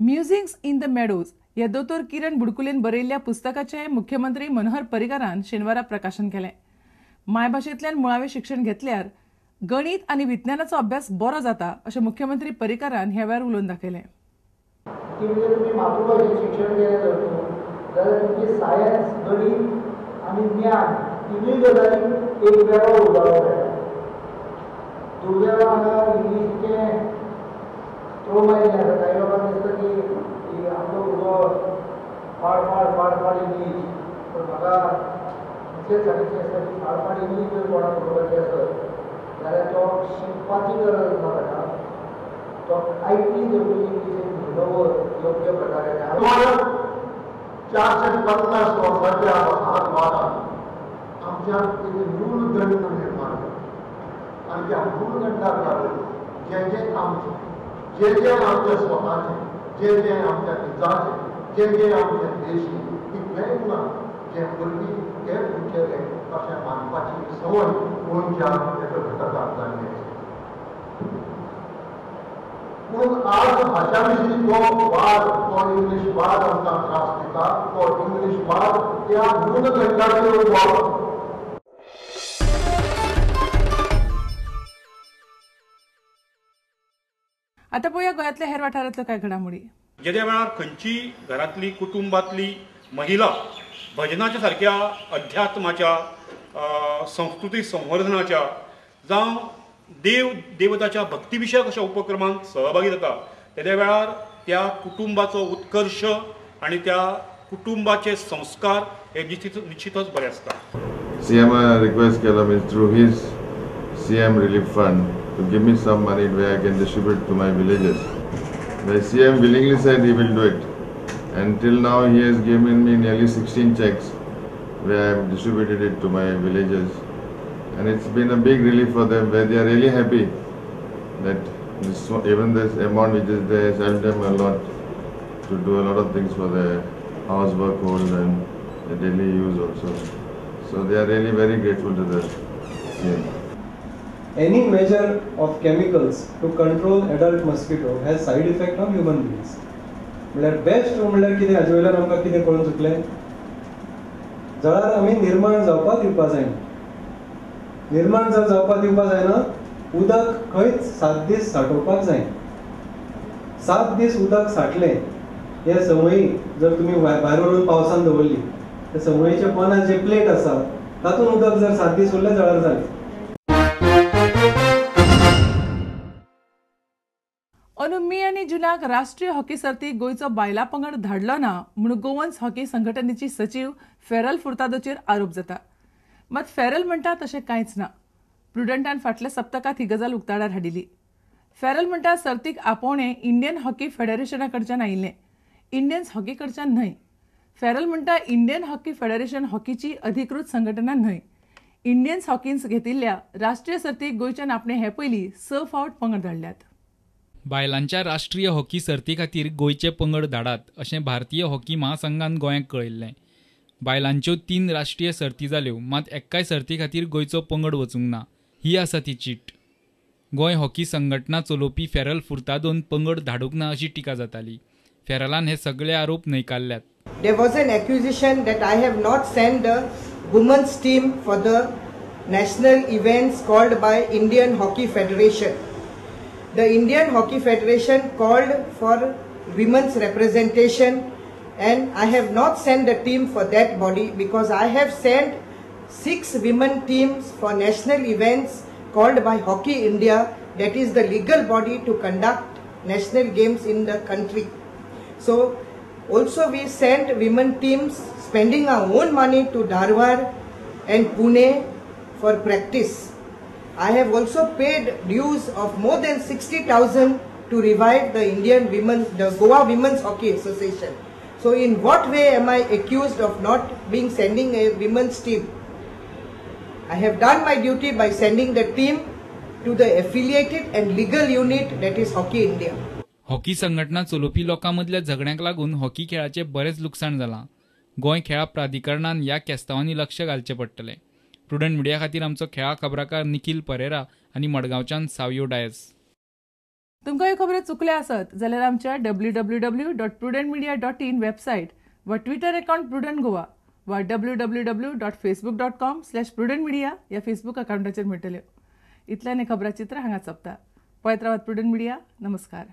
म्युझिंग्स in the meadows ह्या दोतोर किरण बुडकुलेन बरयल्ल्या पुस्तकाचें मुख्यमंत्री मनोहर पर्रीकारान शेनवारा प्रकाशन केलें. मायभाशेंतल्यान मुळावें शिक्षण घेतल्यार गणित आनी विज्ञानाचो अभ्यास बरो जाता अशें मुख्यमंत्री पर्रीकारान ह्या वेळार उलोवन दाखयलें. ती म्हणजे तुमी मातृभाशेन शिक्षण केलें जर जाल्यार तुमची सायन्स, गणित आनी ज्ञान तिनूय गजाली एक वेगळो उजाळो मेळटा. दुर्दैवान हांगा इंग्लिशीचें त्रोव आयिल्लें आसा. कांय लोकांक दिसता की आमचो भुरगो फाड फाड फाड फाड इंग्लीश, पूण म्हाका इतलेंच सांगचें आसता की फाड फाड इंग्लीश जर कोणाक उलोवपाची आसत जाल्यार तो शिकपाची गरज ना ताका, तो आयकली जर तूं इंग्लीश एक म्हयनोभर योग्य प्रकारे. 450 वर्सांच्या वसाहतवादान आमच्यात एक न्यूनगंड निर्माण जालो आनी त्या न्यूनगंडाक लागून जें जें आमचें, जें जें आमच्या स्वताचें, जें जें आमच्या निजाचें, जें जें आमचें देशी तितलेंय ना, जें परकी तें उंचेलें अशें मानपाची संवय गोंयच्या एका घटकाक जाल्ली आसा. म्हणून आज भाशा विशीं तो वाद, तो इंग्लीश वाद आमकां त्रास दिता. तो इंग्लीश वाद त्या न्यूनगंडाचेर वाद. आतां पळोवया गोंयांतल्या हेर वाठारांतल्यो कांय घडामोडी. जेद्या वेळार खंयची घरांतली कुटुंबांतली महिला भजनाच्या सारक्या अध्यात्माच्या, संस्कृती संवर्धनाच्या जावं देव देवताच्या भक्तिविशयक अशा उपक्रमांत सहभागी जाता तेद्या वेळार त्या कुटुंबाचो उत्कर्श आनी त्या कुटुंबाचे संस्कार हे निश्चितच बरे आसता. सीएम रिक्वेस्ट केला means through his CM relief fund to give me some money where I can distribute to my villages. The CM willingly said he will do it, and till now he has given me nearly 16 checks where I have distributed it to my villages, and it's been a big relief for them, where they are really happy that this, even this amount which is there has helped them a lot to do a lot of things for their housework hold and the daily use also. So they are really very grateful to the CM. Any measure of chemicals to control adult mosquito has side effect on human beings. म्हणल्यार best म्हणल्यार कितें हाजे वयल्यान आमकां कितें कळून चुकलें, जळार आमी निर्माण जावपाक दिवपा जायना. निर्माण जर जावपाक दिवपा जायना, उदक खंयच 7 दीस सांठोवपाक जायना. 7 दीस उदक सांठलें हे संवयी जर तुमी भायर व्हरून पावसान दवरली त्या संवयीचे पोना जे प्लेट आसा तातूंत उदक जर 7 दीस उरलें जळार जालें. अंदू मे आनी जुनाक राष्ट्रीय हॉकी सर्तीक गोंयचो बायलां पंगड धाडलो ना म्हूण गोवन्स हॉकी संघटनेची सचीव फेरल फुर्तादोचेर आरोप जाता. मात फेरल म्हणटा तशें कांयच ना. प्रुडंटान फाटल्या सप्तकांत ही गजाल उक्ताडार हाडिल्ली. फेरल म्हणटा सर्तीक आपोवणें इंडियन हॉकी फेडरेशना कडच्यान आयिल्लें, इंडियन्स हॉकी कडच्यान न्हय. फेरल म्हणटा इंडियन हॉकी फेडरेशन हॉकीची अधिकृत संघटना न्हय. इंडियन्स हॉकीन घेतिल्ल्या राष्ट्रीय सर्तीक गोंयच्यान आपणें हे पयलीं 6 फावट पंगड धाडल्यात. बायलांच्या राष्ट्रीय हॉकी सर्ती खातीर गोंयचे पंगड धाडात अशें भारतीय हॉकी महासंघान गोंयांक कळयल्लें. बायलांच्यो 3 राष्ट्रीय सर्ती जाल्यो, मात एक्काय सर्ती खातीर गोंयचो पंगड वचूंक ना. ही आसा ती चीट. गोंय हॉकी संघटना चलोवपी फेरल फुर्तादोन पंगड धाडूंक ना अशी टिका जाताली. फेरलान हे सगळे आरोप न्हयकारल्यात. There was an accusation that I have not sent the women's team for the national events called by Indian Hockey Federation. The Indian Hockey Federation called for women's representation, and I have not sent the team for that body because I have sent 6 women teams for national events called by Hockey India, that is the legal body to conduct national games in the country. So also we sent women teams spending our own money to Dharwad and Pune for practice. I have also paid dues of more than 60,000 to revive the Indian women, the Goa Women's Hockey Association. So in what way am I accused of not being sending a women's team? I have done my duty by sending the team to the affiliated and legal unit, that is Hockey India. Hockey संघटना चलोवपी लोकां मदल्या झगड्यांक लागून hockey खेळाचें बरेंच लुकसाण जालां. गोंय खेळा प्राधिकरणान ह्या केस्तांवांनी लक्ष घालचें पडटलें. प्रुडंट मिडिया खातीर आमचो खेळा खबराकार निखिल परेरा आनी मडगांवच्यान सावियो डायस. तुमकां ह्यो खबरो चुकल्या आसत जाल्यार आमच्या www.prudentmedia.in website वा ट्विटर अकाउंट प्रुडंट गोवा वा www.facebook.com/prudentmedia ह्या फेसबूक अकाउंटाचेर मेळटल्यो. इतल्यान हें खबराचित्र हांगा सोंपता. पळयत रावात प्रुडंट मिडिया. नमस्कार.